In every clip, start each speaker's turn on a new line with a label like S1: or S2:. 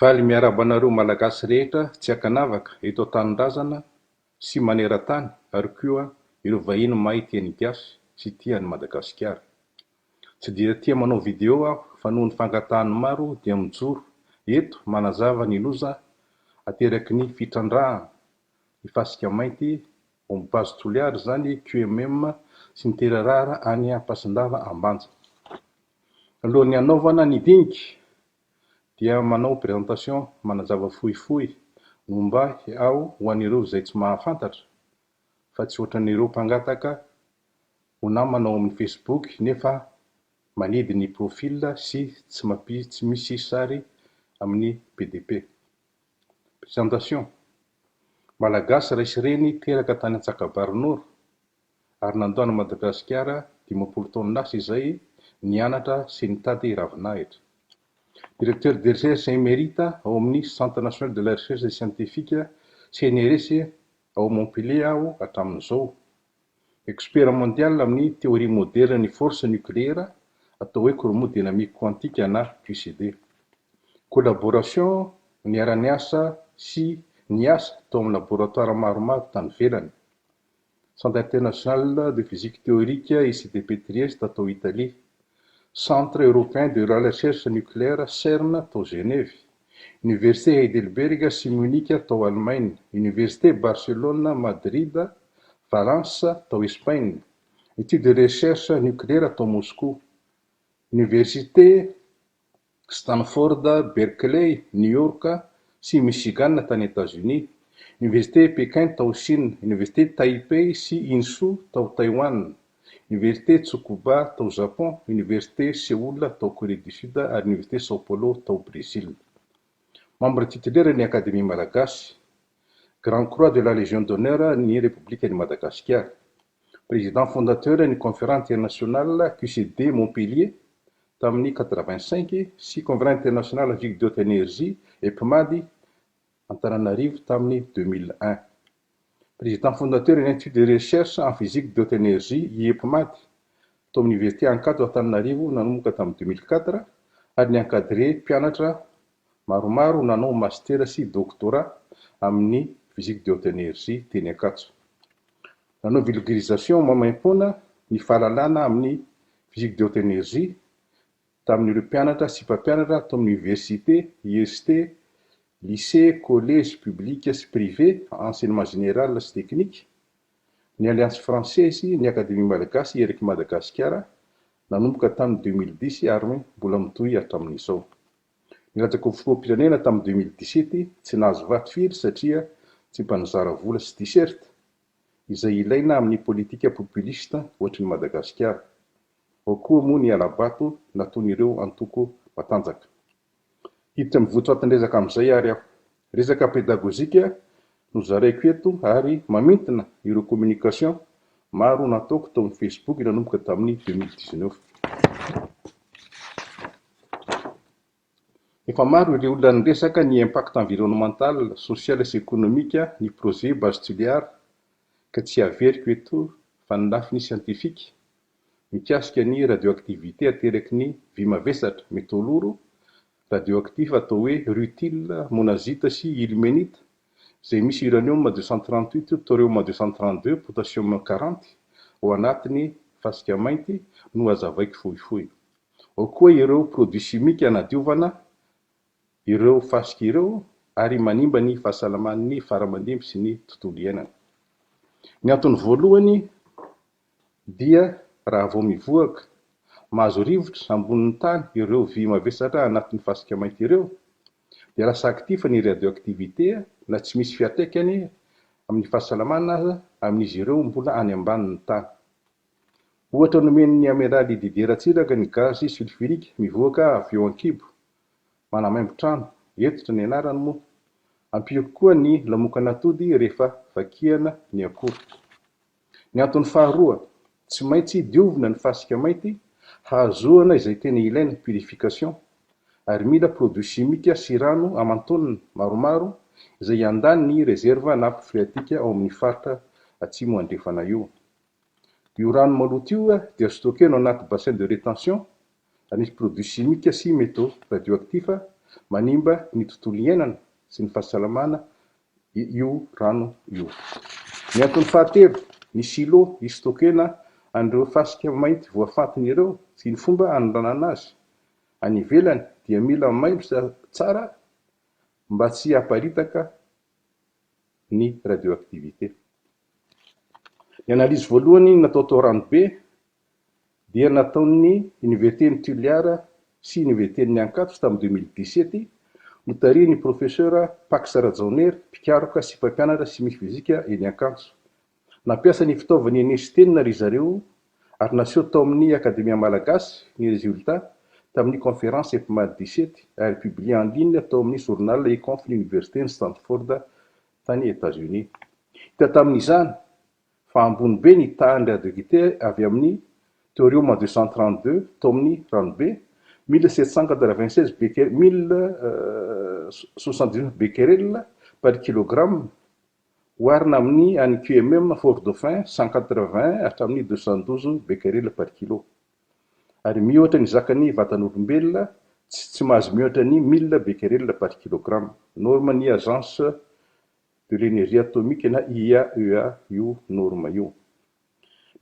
S1: Faly miarahaba anareo Malagasy rehetra tsy ankanavaka eto an-tanindrazana sy maneran-tany ary koa ireo vahiny mahay teny gasy sy tia an'i Madagasikara. Tsy dia tia manao vidéo aho fa noho ny fangatahan'ny maro dia mijoro eto manazava ny loza ateraky ny fitrandrahana ny fasika mainty ao amin'ny base Toliara izany QMM sy ny terrara any Ampasindava Ambanja. Alohan'ny hanaovana ny dinika dia manao présentation manazava fohifohy momba ahy aho ho an'ireo izay tsy mahafantatra fa tsy ohatran'ireo mpangataka ho namana ao amin'ny Facebook nefa manidy ny profil sy tsy tsy misy sary amin'ny PDP. Présentation, Malagasy ray sy reny teraka tany Antsakabary Nord ary nandao an'i Madagasikara 50 taona lasa izay nianatra sy nitady ravinahitra. Directeur de recherche émérite ao amin'ny Centre national de la recherche scientifique CNRS ao Montpellier aho hatramin'izao. Expert mondial amin'ny théorie moderne ny force nucléaire atao hoe chromodynamique quantique na QCD. Collaboration niara-niasa sy niasa tao amin'ny laboratoire maromaro tany ivelany. Centre international de physique théorique ICTP Trieste tao Italie. Centre européen de la recherche nucléaire CERN tao Genève. Université Heidelberg sy Munich tao Allemagne. Université Barcelone, Madrid, Valence tao Espagne. Études de recherche nucléaire tao Moscou. Université Stanford, Berkeley, New York sy Michigan tany États-Unis. Université Pékin tao Chine. Université Taipei sy Hsinchu tao Taïwan. Université Tsukuba tao Japon. Université Séoul tao Corée du Sud ary Université São Paulo tao Brésil. Membre titulaire ny Académie malagasy. Grand Croix de la Légion d'honneur ny République ny Madagasikara. Président fondateur ny Conférence internationale QCD Montpellier tamin'ny 85 sy Conférence internationale physique de haute énergie EPMAD Antananarivo tamin'ny 2001. Président fondateur ny Institut de recherche en physique de haute énergie IEPMAD tao amin'ny Université Ankatso Antananarivo nanomboka tamin'ny 2004 ary ni-encadré mpianatra maromaro nanao master sy doctorat amin'ny physique de haute énergie teny Ankatso. Nanao vulgarisation maimaimpoana ny fahalalana amin'ny physique de haute énergie tamin'ireo mpianatra sy mpampianatra tao amin'ny université, IST, lycée, collège public sy privé, enseignement général sy technique, ny Alliance française, ny Académie malagasy eraky Madagasikara nanomboka tamin'ny 2010 ary mbola mitohy hatramin'izao. Nilatsaka ho filoham-pirenena tamin'ny 2017 tsy nahazo vato firy satria tsy mpanozara vola sy t-shirt izay ilaina amin'ny politika populiste ohatry ny Madagasikara. Ao koa moa ny hala-bato nataon'ireo antoko matanjaka. Hiditra amin'ny votoatin-dresaka amin'izay ary aho. Resaka pédagogique no zaraiko eto ary mamintina ireo communication maro nataoko tao amin'ny Facebook nanomboka tamin'ny 2019. Efa maro ireo olona niresaka ny impact environnemental, social sy économique ny projet Base Toliara ka tsy averiko eto fa ny lafiny scientifique mikasika ny radioactivité ateraky ny vy mavesatra métaux lourds radioactif atao hoe rutile, monazite sy ilménite izay misy uranium 238, thorium 232, potassium 40 ao anatiny fasika mainty no hazavaiko fohifohy. Ao koa ireo produits chimiques anadiovana ireo fasika ireo ary manimba ny fahasalaman'ny faramandimby sy ny tontolo iainana. Ny antony voalohany dia raha vao mivoaka mahazo rivotra ambonin'ny tany ireo vy mavesatra anatin'ny fasika mainty ireo dia lasa actif ny radioactivité na tsy misy fiantraikany amin'ny fahasalamana aza amin'izy ireo mbola any ambanin'ny tany. Ohatra nomen'ny amiraly Didier Ratsiraka ny gaz sulfurique mivoaka avy eo an-kibo manamaimbo trano, hetotra ny anarany moa. Ampio koa ny lamokan'atody rehefa vakiana ny akoho. Ny antony faharoa, tsy maintsy diovina ny fasika mainty hahazoana izay tena ilaina purification ary mila produit chimique sy rano aman-taonina maromaro izay hiandany ny réserve nappe phréatique ao amin'ny faritra atsimo andrefana io. Io rano maloto io dia stockena ao anaty bassin de rétention ary misy produit chimique sy métaux radioactifs Manimba ny tontolo iainana sy ny fahasalamana io rano io. Ny antony fahatelo, ny silo hi-stocker-na an'ireo fasika mainty voafantina ireo sy ny fomba hanondranana azy any ivelany dia mila mailo tsara mba tsy haparitaka ny radioactivité. Ny analyse voalohany natao tao Ranobe dia nataon'ny Oniveriten'i Toliara sy Oniveriten'i Ankatso tamin'ny 2017, notarihin'ny Profesora Pax Rajaonery, mpikaroka sy mpampianatra simia fizika eny Ankatso. Nampiasa ny fitaovan'ny Einstein ry zareo ary naseho tao amin'ny Akademia Malagasy ny résultat tamin'ny conférence EPMAD 17 ary publié en ligne tao amin'ny journal Econf-n'ny Oniversiten'i Stanford tany Etats-Unis. Hita tamin'izany fa ambony be ny tahan'ny radioactivité avy amin'ny thorium 232 tao amin'ny ranobe, 1796 becquer, 1079 becquerel par kilogramme, oharina amin'ny an'ny QMM Fort Dauphin 180 hatramin'ny 212 becquerel par kilo. Ary mihoatra ny zakan'ny vatan'olombelona tsy tsy mahazo mihoatra ny 1000 becquerel par kilogramme. Norme ny Agence de l'énergie atomique na IAEA io norme io.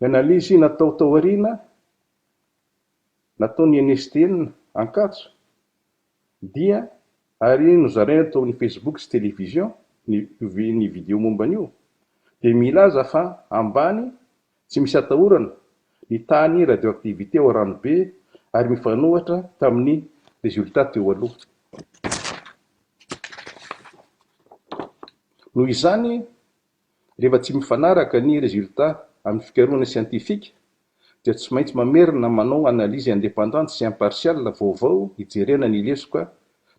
S1: Ny analyse natao tao aoriana, nataon'ny INSTN Ankatso dia ary nozaraina tao amin'ny Facebook sy télévision ny ny vidéo momba an'io dia milaza fa ambany tsy misy atahorana ny tahan'ny radioactivité ao Ranobe ary mifanohitra tamin'ny résultat teo aloha. Noho izany, rehefa tsy mifanaraka ny résultat amin'ny fikarohana siantifika dia tsy maintsy mamerina manao analyse indépendante sy impartiale vaovao hijerena ny lesoka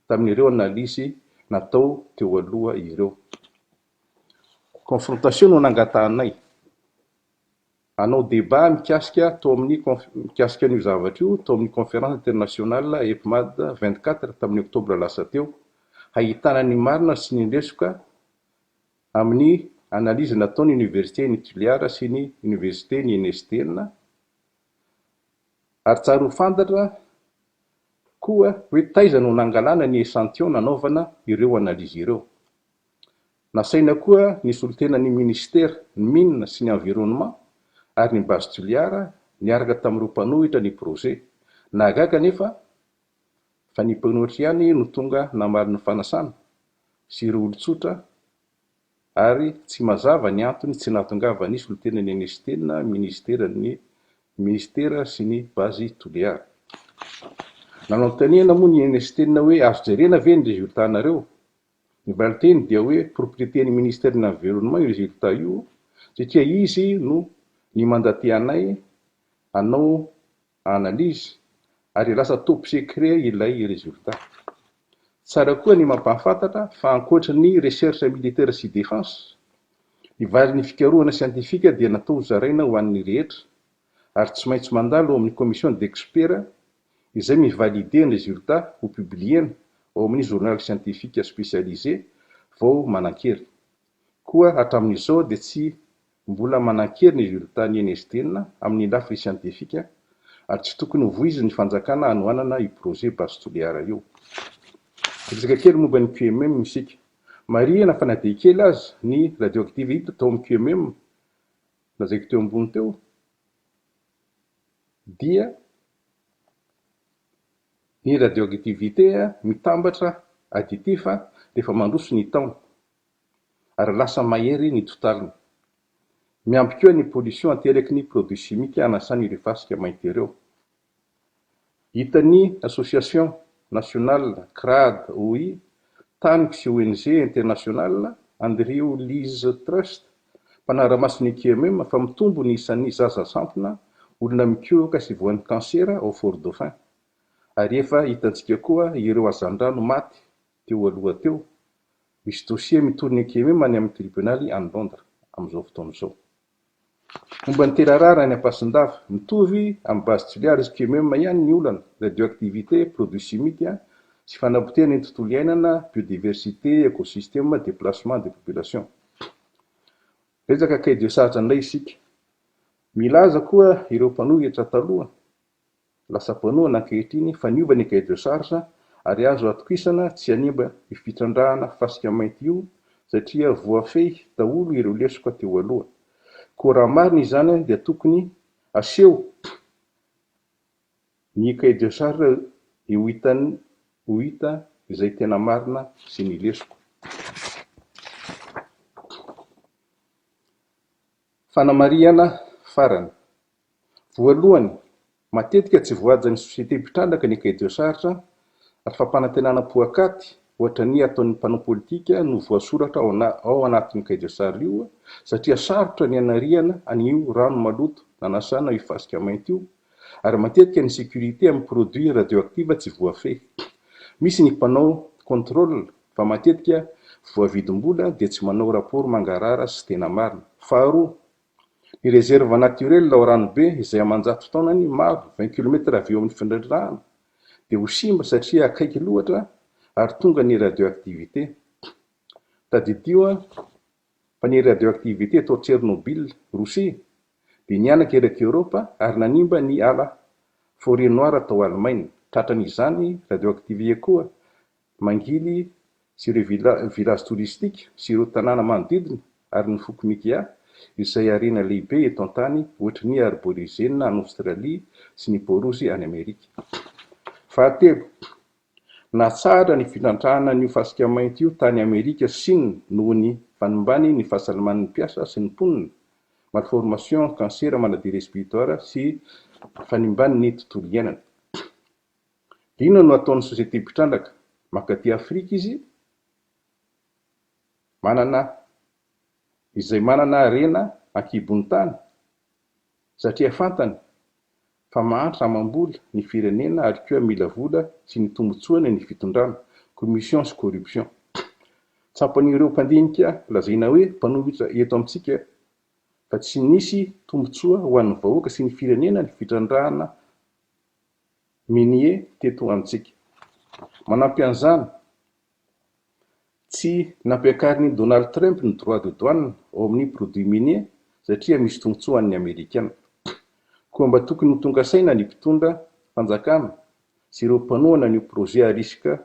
S1: tamin'ireo analyse natao teo aloha ireo. Confrontation no nangatahanay. Hanao débat mikasika tao amin'ny mikasika an'io zavatra io tao amin'ny conférence internationale EPMAD 24 tamin'ny oktobra lasa teo, hahitana ny marina sy ny lesoka amin'ny analyse nataon'ny Oniversiten'i Toliara sy ny Oniversiten'i INSTN, ary tsara ho fantatra koa hoe taiza no nangalana ny échantillon nanaovana ireo analyse ireo. Nasaina koa ny solontenan'ny minisitera, ny Mines sy ny Environnement ary ny Base Toliara niaraka tamin'ireo mpanohitra ny projet. Nahagaga anefa fa ny mpanohitra ihany no tonga namaly ny fanasana sy ireo olon-tsotra ary tsy mazava ny antony tsy nahatongavan'ny solontenan'ny NSTN, minisiteran'ny minisitera sy ny Base Toliara. Nanontaniana moa ny NSTN hoe azo jerena ve ny résultat-nareo? Ny valinteny dia hoe propriété-n'ny ministère-n'ny environnement io résultat io satria izy no ni-mandater anay hanao analyse ary lasa top secret ilay résultat. Tsara koa ny mampahafantatra fa ankoatra ny recherche militaire sy défense, ny valin'ny fikarohana siantifika dia natao hozaraina ho an'ny rehetra ary tsy maintsy mandalo ao amin'ny commission d'experts izay mi-valider ny résultat ho publier-na ao amin'ny journal scientifique spécialisé vao manan-kery. Koa hatramin'izao dia tsy mbola manan-kery ny résultat ny INSTN amin'ny lafiny siantifika ary tsy tokony ho voizin'ny fanjakana hanohanana io projet Base Toliara io. Resaka kely momba ny QMM isika. Marihina fa na dia kely aza ny radioactivité hita tao amin'ny QMM lazaiko teo ambony teo dia ny radioactivité mitambatra additif rehefa mandroso ny taona ary lasa mahery ny totaliny. Miampy koa ny pollution ateraky ny produits chimiques anasana ireo fasika mainty ireo. Hitan'ny Association nationale CRAD OI, Taniky sy ONG internationale Andrew Liz Trust, mpanara-maso ny QMM fa mitombo ny isan'ny zaza sampona, olona mikohoka sy voan'ny kansera ao Fort Dauphin. Ary efa hitantsika koa ireo hazandrano maty teo aloha teo. Misy dossier mitory ny QMM any amin'ny tribonaly any Londres amin'izao fotoana izao. Momba ny terarara any Ampasindava, mitovy amin'ny Base Toliara sy QMM ihany ny olana, radioactivité, produits chimiques sy fanapotehana ny tontolo iainana, biodiversité, écosystème, déplacement de population. Resaka cahier de charge indray isika. Milaza koa ireo mpanohitra taloha, lasa mpanohana ankehitriny fa niova ny cahier de charge Ary azo atokisana tsy hanimba io fitrandrahana fasika mainty io satria voafehy daholo ireo lesoka teo aloha. Koa raha marina izany dia tokony aseho ny cahier de charge dia ho hitan'ny ho hita izay tena marina sy ny lesoka. Fanamarihana farany. Voalohany, matetika tsy voahajan'ny société mpitrandraka ny cahier de charge ary fampanantenana poakaty ohatra ny ataon'ny mpanao politika no voasoratra ao anatin'io cahier de charge io satria sarotra ny hanariana an'io rano maloto nanasana io fasika mainty io ary matetika ny sécurité amin'ny produit radioactive tsy voafehy. Misy ny mpanao contrôle fa matetika voavidim-bola dia tsy manao rapport mangarahara sy tena marina. Faharoa, Ny réserve naturelle ao Ranobe izay aman-jato taonany maro, 20 kilomètres avy eo amin'ny fitrandrahana, dia ho simba satria akaiky loatra ary tonga ny radioactivité. Tadidio fa ny radioactivité tao Tchernobyl, Rosia, dia nihanaka erak'i Eoropa ary nanimba ny ala forêt noire tao Alemaina. Tratran'izany radioactivie koa Mangily sy ireo village touristique sy ireo tanàna manodidina ary ny foko Mikea izay harena lehibe eto an-tany ohatry ny Arborizena any Australie sy ny Paorosy any Amerika. Fahatelo, natsahatra ny fitrandrahana an'io fasika mainty io tany Amerika sy Chine noho ny fanimbany ny fahasalaman'ny mpiasa sy ny mponina, malformation, cancer, maladie respiratoire sy fanimbany ny tontolo iainana. Inona no ataon'ny société mpitrandraka? Mankaty Afrika izy manana izay manana harena ankibon'ny tany satria fantany fa mahantra amam-bola ny firenena ary koa mila vola sy ny tombotsoany ny fitondrana, commission sy corruption. Tsapan'ireo mpandinika lazaina hoe mpanohitra eto amintsika fa tsy nisy tombotsoa ho an'ny vahoaka sy ny firenena ny fitrandrahana minier teto amintsika. Manampy an'izany, tsy nampiakarin'i Donald Trump ny droit de douane ao amin'ny produits miniers satria misy tombontsoa ho an'ny Amerikana. Koa mba tokony ho tonga saina ny mpitondra fanjakana sy ireo mpanohana an'io projet à risque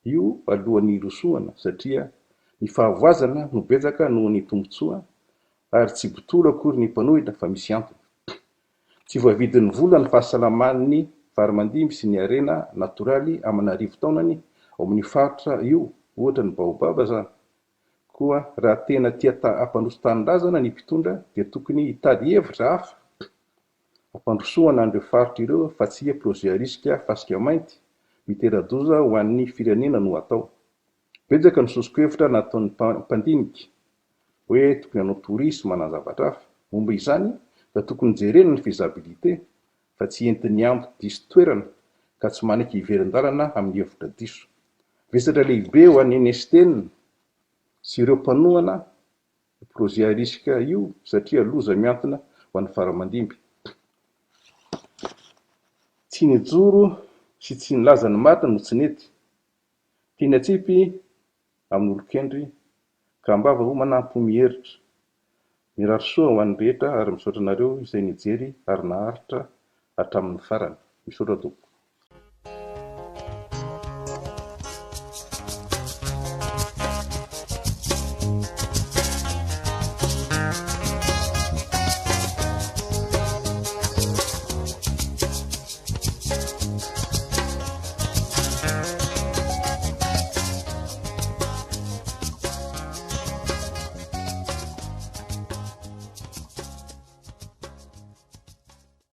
S1: io alohan'ny hirosoana satria ny fahavoazana no betsaka noho ny tombontsoa ary tsy botolo akory ny mpanohitra fa misy antony. Tsy voavidin'ny vola ny fahasalaman'ny farimandimby sy ny harena natoraly aman'arivo taonany ao amin'io faritra io, ohatra ny baobab zany. Koa raha tena tia hampandroso tanindrazana ny mpitondra dia tokony hitady hevitra hafa hampandrosoana an'ireo faritra ireo fa tsy projet à risque fasika mainty mitera-doza ho an'ny firenena no atao. Betsaka ny soso-kevitra nataon'ny mpandinika hoe tokony hanao tourisme na zavatra hafa. Momba izany fa tokony jerena ny faisabilité fa tsy entin'ny ambo diso toerana ka tsy manaiky hiverin-dalana amin'ny hevitra diso. Vesatra lehibe ho an'i Nestena sy ireo mpanohana io projet à risque io satria loza mihantona ho an'ny fara aman-dimby. Tsy nijoro sy tsy nilaza ny marina no tsy nety. Tiany atsipy amin'olon-kendry ka am-bava homana am-po miheritra. Mirary soa ho an'ny rehetra ary misaotra anareo izay nijery ary naharitra hatramin'ny farany. Misaotra tompoko.